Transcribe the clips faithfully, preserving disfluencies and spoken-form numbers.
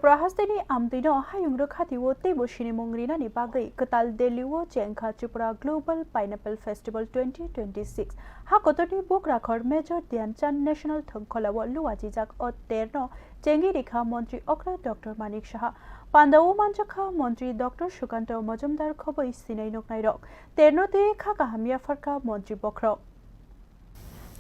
Tripura hasteni amtwino hayung rwkhatio teibo sinimung rinani bagwi kwtal Delhi-o chengkha Tripura Global Pineapple Festival twenty twenty-six. Ha kotorni bugrakhor Major Dhyan Chand National Thwngkhwlao luajijak o terno chengwi rikha Montri Okra Doctor Manik Saha. Pandao manjakha Montri Doctor Sukanta Majumdar khoboi sinai nuknairok. Terno tei kha kaham yapharkha Montri bokhorok.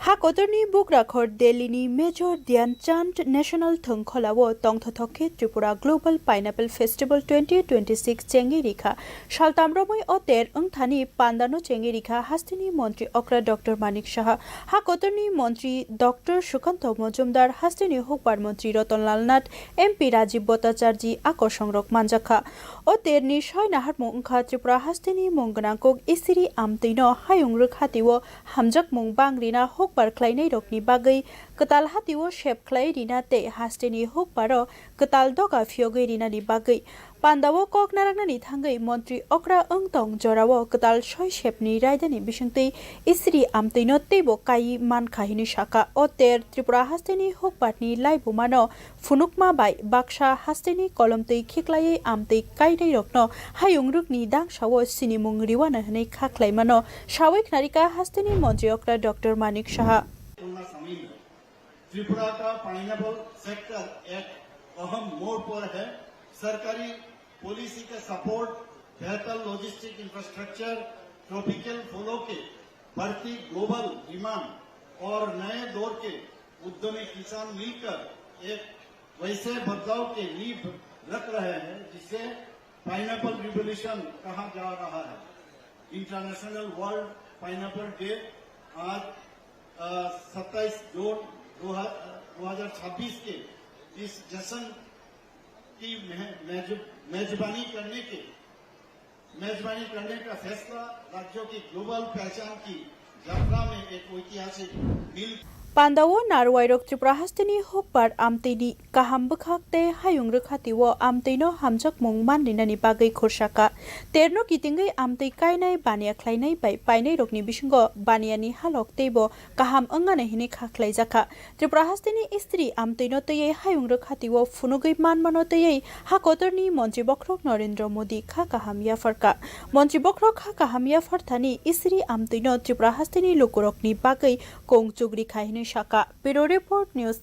Ha kotorni bugrakhor Delhi-ni Major Dhyan Chand National Thwngkhwlao tongthothok khe Tripura Global Pineapple Festival twenty twenty-six chengwi rikha. Saltam romwi o ter wngthani pandano chengwi rikha hasteni Montri Okra Doctor Manik Saha. Ha kotorni Montri Doctor Sukanta Majumdar, hasteni hukbar Montri Ratan Lal Nath, M P Rajiv Bhattacharjee a kosongrok manjakha. O terni soi naharmung wngkha Tripura hasteni mung gwnang kok Isiri amtwino hayung rwkhatio hamjakmung bang rina hukbar khlainairokni bagwi kwtal hatio sep khlai rina tei hasteni hukbaro kwtal doga phiyogwi rinani bagwi. Pandao kok naraknani thangwi Montri Okra wng tong jorao kwtal soi sepni raidani bisingtwi Isiri amtwino teibo kaiwi mankha hinwi sakha. O ter Tripura hasteni hukbarni laibumano phunukma bai baksa hasteni kolomtwi khiklaiwi amtwi kainairokno hayung rwkni dangsao sinimung riwana hwnwi kha khlaimano sawi khnarikha hasteni Montri Okra Doctor Manik Saha. Tripura का pineapple sector एक अहम मोड़ पर है। सरकारी पॉलिसी का सपोर्ट, बेहतर logistic infrastructure, tropical फलों के बढ़ती ग्लोबल डिमांड और नए दौर के उद्यमी किसान मिलकर एक वैसे बदलाव के नींव रख रहे हैं जिसे पाइनएप्पल रिवोल्यूशन कहा जा रहा है। इंटरनेशनल वर्ल्ड पाइनएप्पल डे आज, अ, सत्ताईस जून दो ह-, दो हज़ार छब्बीस के इस जश्न की मेह-, मेज-, मेजबानी करने के, मेजबानी करने का फैसला राज्यों की ग्लोबल पहचान की यात्रा में एक ऐतिहासिक मील Pandao narwairok Tripura hasteni hukbar amtwini kaham bwkhak tei hayung rwkhatio amtwino hamjakmung manrinani bagwi khursakha. Terno kitingwi amtwi kainai baniya khlainai bai painairokni bisingo baniyani halok teibo kaham wngnani hwnwi kha khlaijakha. Tripura hasteni Isiri amtwino twiwi hayung rwkhatio phunugwi manmano twiwi ha kotorni Montri bokhorok Narendra Modi kha kaham yapharkha. Montri bokhorok kha kaham yapharthani Isiri amtwino Tripura hasteni lukurokni bagwi kong chugri khai hwnwi sakha. Bureau Report, News.